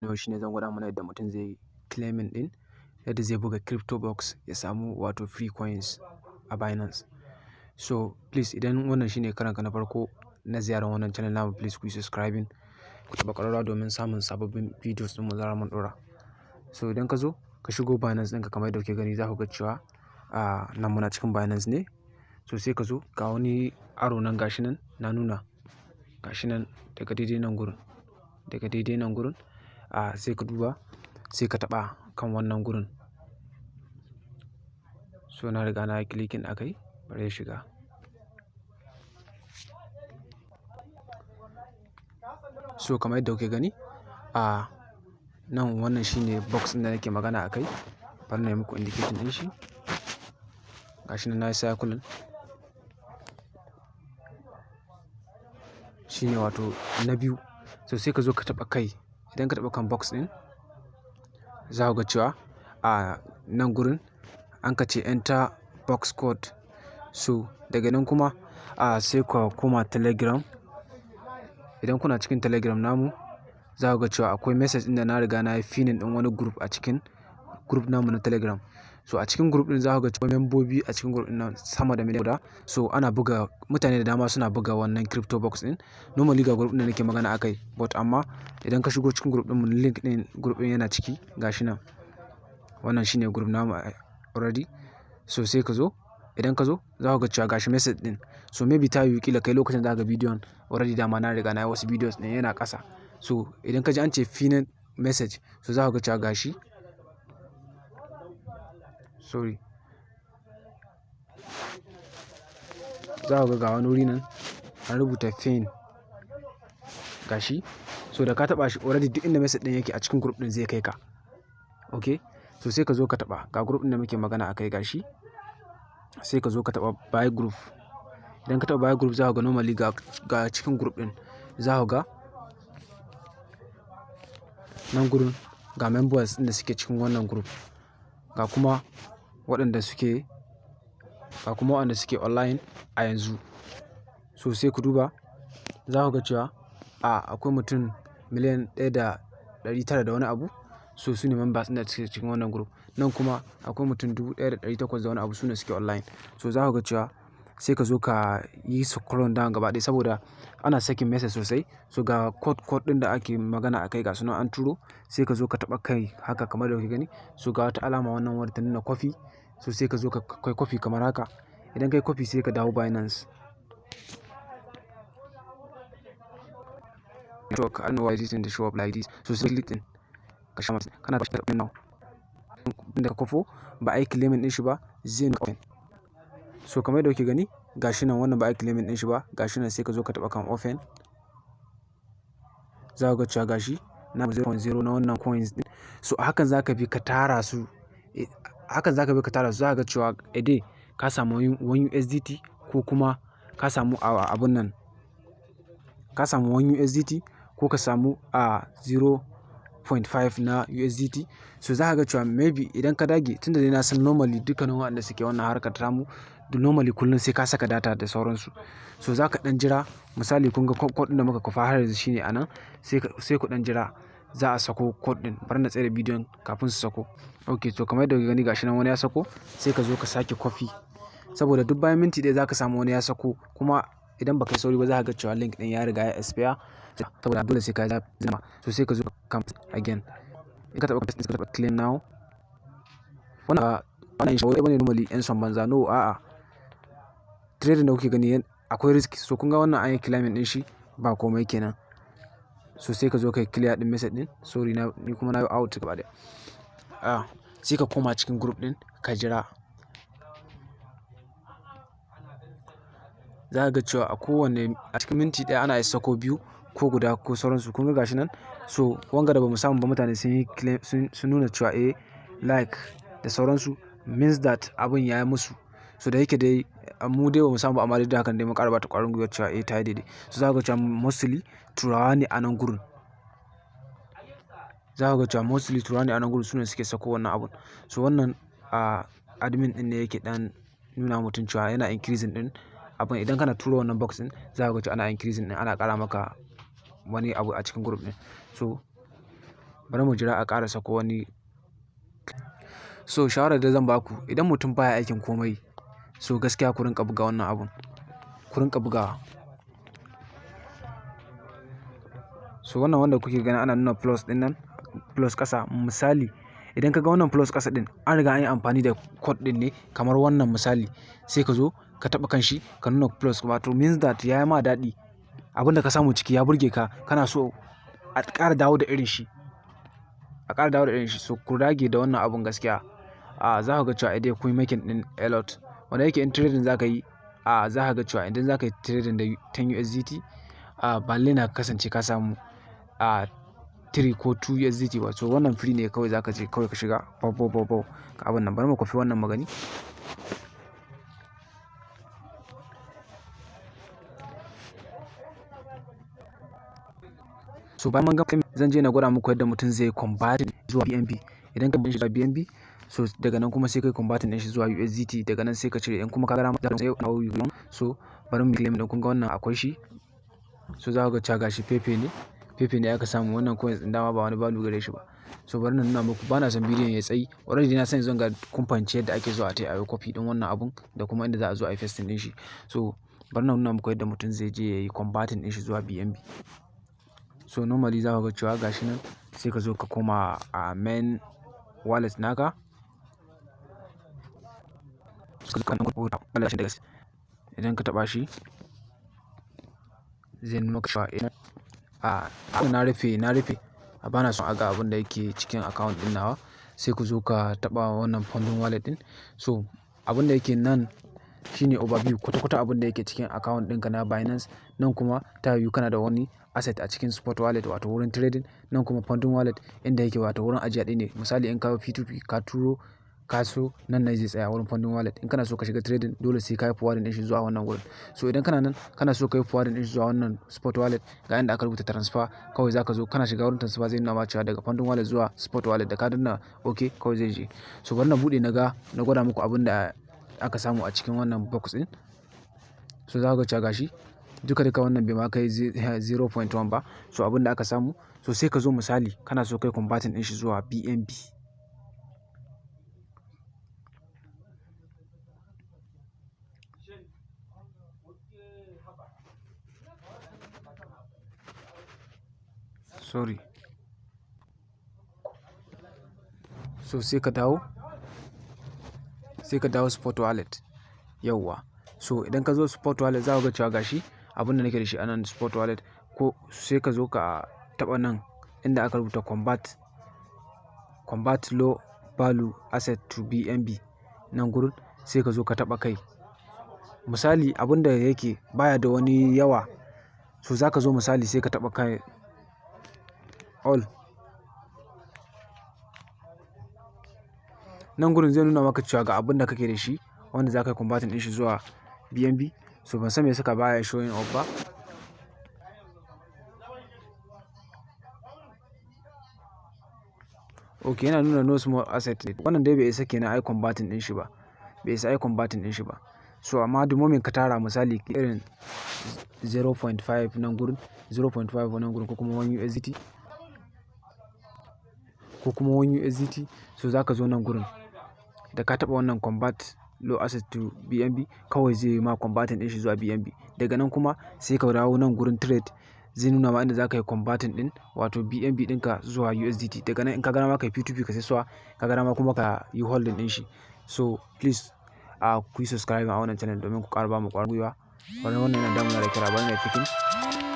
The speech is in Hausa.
Yau shine zan gwada mana yadda mutum zai yi claiming ɗin, yadda zai buga crypto box ya samu wato free coins a Binance. So please, idan wannan shine karonka na farko na ziyarar wannan channel namu, please ku yi subscribing, ku taɓa ƙararrawa domin samun sababbin videos ɗin mu zarar mun ɗora. So idan ka zo ka shigo Binance ɗinka, kamar yadda kuke gani, za ku ga cewa a nan muna cikin Binance ne. So sai ka zo ga wani arrow nan, gashi nan na nuna, gashi nan daga daidai nan gurin, daga daidai nan gurin, a sai ka duba, sai ka taɓa kan wannan gurin. So na riga na yi clicking a kai, bari ya shiga. So kamar yadda kuke gani, a nan wannan shine box ɗin da nake magana a kai. Bari na yi muku indicating ɗin shi. Gashi nan na yi circling. Shine wato na biyu. So sai ka zo ka taɓa kai. Idan ka taɓa kan box ɗin, za ku ga cewa a nan gurin an ka ce enter box code. So daga nan kuma a sai ku koma Telegram. Idan kuna cikin Telegram namu, za ku ga cewa akwai message ɗin da na riga na yi pinning ɗin wani group a cikin group namu na Telegram. So a cikin group ɗin za ku ga cewa membobi a cikin group ɗin nan sama da miliyan guda. So ana buga, mutane da dama suna buga wannan crypto box ɗin. Normally ga group ɗin da nake magana a kai, but amma idan ka shigo cikin group ɗin mu, link ɗin group ɗin yana ciki, gashi nan. Wannan shine group namu already. So sai ka zo, idan ka zo za ku ga cewa gashi message ɗin. So maybe ta yiwu ƙila kai lokacin da aka ga bidiyon, already dama na riga na yi wasu videos ɗin, yana ƙasa. So idan ka ji an ce pinned message, so za ku ga cewa gashi. Sorry. Za ku ga wani wuri nan an rubuta pin, gashi. So da ka taɓa shi, already duk inda message ɗin yake a cikin group ɗin zai kai ka. Okay? So sai ka zo ka taɓa ga group ɗin da muke magana a kai, gashi. Sai ka zo ka taɓa buy group. Idan ka taɓa buy group, za ku ga normally ga cikin group ɗin. Za ku ga nan gurin ga members ɗin da suke cikin wannan group. Ga kuma waɗanda suke online a yanzu. So sai ku duba, za ku ga cewa a akwai mutum 1,900,000 da wani abu. So su ne members ɗin da suke cikin wannan group. Nan kuma akwai mutum 1,800 da wani abu, su ne suke online. So za ku ga cewa sai ka zo ka yi scroll down gaba ɗaya saboda ana sakin message sosai. So ga code, code ɗin da ake magana a kai, ga sunan an turo. Sai ka zo ka taɓa kai haka kamar da kuke gani. So ga wata alama wannan wadda ta nuna copy. So sai ka zo ka kai copy kamar haka. Idan kai copy, sai ka dawo Binance. Network, I don't know why this thing dey show up like this. So sai click ɗin. Ka sha masa kana taɓa now. Inda ka kwafo ba a yi claiming ɗin shi ba, zai nuna open. So kamar yadda kuke gani, gashi nan wannan ba a yi claiming ɗin shi ba, gashi nan. Sai ka zo ka taɓa kan open. Za ku ga cewa gashi na 0.0 na wannan coins ɗin. So a hakan za ka bi ka tara su. Hakan za ka bi ka tara su. Za ka ga cewa a day ka samu 1 USDT ko kuma ka samu abun nan. Ka samu 1 USDT ko ka samu a 0.5 na USDT. So za ka ga cewa maybe idan ka dage, tunda dai na san normally dukkanin waɗanda suke wannan harkar tamu, normally kullum sai ka saka data da sauransu. So za ka ɗan jira, misali kun ga code ɗin da muka kwafa har yanzu shine a nan. Sai ku ɗan jira, za a sako code ɗin. Bari na tsayar da bidiyon kafin su sako. Okay, to kamar yadda kuke gani, gashi nan wani ya sako. Sai ka zo ka sake copy. Saboda duk bayan minti 1 za ka samu wani ya sako, kuma idan ba ka yi sauri ba, za ka ga cewa link ɗin ya riga ya expire. Saboda dole sai ka yi zama. So sai ka zo ka again. In ka taɓa, ka taɓa claim now. Wannan shi ba bane normally 'yan son banza, no, a'a. Trading da kuke gani akwai risk. So kun ga wannan an yi claiming ɗin shi, ba komai kenan. So sai ka zo ka yi clear ɗin message ɗin. Sorry, na ni kuma na yi out gaba ɗaya. Ah, sai ka koma cikin group ɗin ka jira. Za ka ga cewa a kowane a cikin minti 1 ana iya sako biyu ko guda ko sauransu. Kun ga gashi nan. So wanga da bamu samu ba, mutane sun yi claim, sun nuna cewa eh, like da sauransu, means that abun ya yi musu. So da yake dai mu dai bamu samu ba, amma duk da hakan dai mun ƙara bata ƙwarin gwiwa cewa eh, ta yi daidai. So za ka ga cewa mostly Turawa ne a nan gurin. Za ka ga cewa mostly Turawa ne a nan gurin, su ne suke sako wannan abun. So wannan a admin ɗin ne yake ɗan nuna mutum cewa yana increasing ɗin abun. Idan kana tura wannan box ɗin, za ka ga cewa ana increasing ɗin, ana ƙara maka wani abu a cikin group ɗin. So Bari mu jira a ƙara sako wani. So shawarar da zan ba ku, idan mutum baya aikin komai, so gaskiya ku rinƙa buga wannan abun. Ku rinƙa bugawa. So wannan wanda kuke gani ana nuna plus ɗin nan, plus ƙasa. Misali, idan ka ga wannan plus ƙasa ɗin, an riga an yi amfani da code ɗin ne kamar wannan misali. Sai ka zo ka taɓa kan shi ka nuna plus, wato means that ya yi ma daɗi. Abin da ka samu ciki ya burge ka, kana so a ƙara dawo da irin shi. A ƙara dawo da irin shi. So ku dage da wannan abun gaskiya. A za ka ga cewa idan kun yi making ɗin a lot. Wanda yake in trading za ka yi, a za ka ga cewa idan za ka yi trading da 10 USDT, a ba lallai na kasance ka samu a 3 ko 2 USDT ba. So wannan free ne, kawai za ka je kawai ka shiga bau bau bau bau ka abun nan. Bari mu kwafi wannan magani. So bayan mun gama, zan je na gwada muku yadda mutum zai convert zuwa BNB. Idan ka shi zuwa BNB, so daga nan kuma sai kai converting ɗin shi zuwa USDT, daga nan sai ka cire. In kuma ka ga dama sai ka. So bari mu claim ɗin. Kun ga wannan akwai shi. So za ku ga cewa gashi Pepe ne. Pepe ne aka samu. Wannan coins ɗin dama ba wani value gare shi ba. So bari na nuna muku, bana son bidiyon ya tsayi. Already na san yanzu ga kun fahimci yadda ake zuwa a tayi a yi copy ɗin wannan abun da kuma inda za a zo a yi pasting ɗin shi. So bari na nuna muku yadda mutum zai je ya yi converting ɗin shi zuwa BNB. So normally za ku ga cewa gashi nan, sai ka zo ka koma a main wallet naka. Idan ka taɓa shi, zai nuna maka cewa a na rufe. Bana son a ga abun da yake cikin account ɗin nawa. Sai ku zo ka taɓa wannan funding wallet ɗin. So abun da yake nan shine overview kwata-kwata abun da yake cikin account ɗinka na Binance. Nan kuma ta yiwu kana da wani asset a cikin spot wallet, wato wurin trading. Nan kuma funding wallet inda yake, wato wurin ajiya ɗin ne. Misali, in ka yi P2P, ka turo ka so, nan ne zai tsaya wurin funding wallet. In kana so ka shiga trading, dole sai ka yi forwarding ɗin shi zuwa wannan wurin. So idan kana nan kana so ka yi forwarding ɗin shi zuwa wannan spot wallet, ga inda aka rubuta transfer, kawai za ka zo kana shiga wurin transfer, zai nuna ma cewa daga funding wallet zuwa spot wallet. Da ka danna okay, kawai zai je. So bari na buɗe na ga, na gwada muku abun da aka samu a cikin wannan box ɗin. So za ku ga cewa gashi duka duka wannan bai ma kai 0.1 ba. So abun da aka samu, so sai ka zo, misali kana so kai converting ɗin shi zuwa BNB. Sorry. So sai ka dawo spot wallet. Yauwa. So idan ka zo spot wallet, za ku ga cewa gashi abun da nake da shi a nan spot wallet ko. Sai ka zo ka taɓa nan inda aka rubuta convert low value asset to BNB, nan gurin sai ka zo ka taɓa kai. Misali, abun da yake baya da wani yawa, so za ka zo, misali, sai ka taɓa kai all. Nan gurin zai nuna maka cewa ga abun da kake da shi wanda za ka yi converting ɗin shi zuwa BNB. So ban san me yasa baya showing up ba. Ok, yana nuna no small asset ne. Wannan dai bai isa kenan ai converting ɗin shi ba. Bai isa ai converting ɗin shi ba. So amma the moment ka tara, misali, irin 0.5 nan gurin, 0.5 nan gurin, ko kuma 1 USDT, ko kuma 1 USDT, so za ka zo nan gurin. Da ka taɓa wannan convert low asset to BNB, kawai zai yi ma converting ɗin shi zuwa BNB. Daga nan kuma sai ka dawo nan gurin trade, zai nuna ma inda za ka yi converting ɗin, wato BNB ɗinka zuwa USDT. Daga nan in ka ga dama ka yi P2P ka saisuwa, ka ga dama kuma ka yi holding ɗin shi. So please, a ku yi subscribe a wannan channel domin ku ƙara ba mu ƙwarin gwiwa. Wannan yana damuna da kira, bari na picking.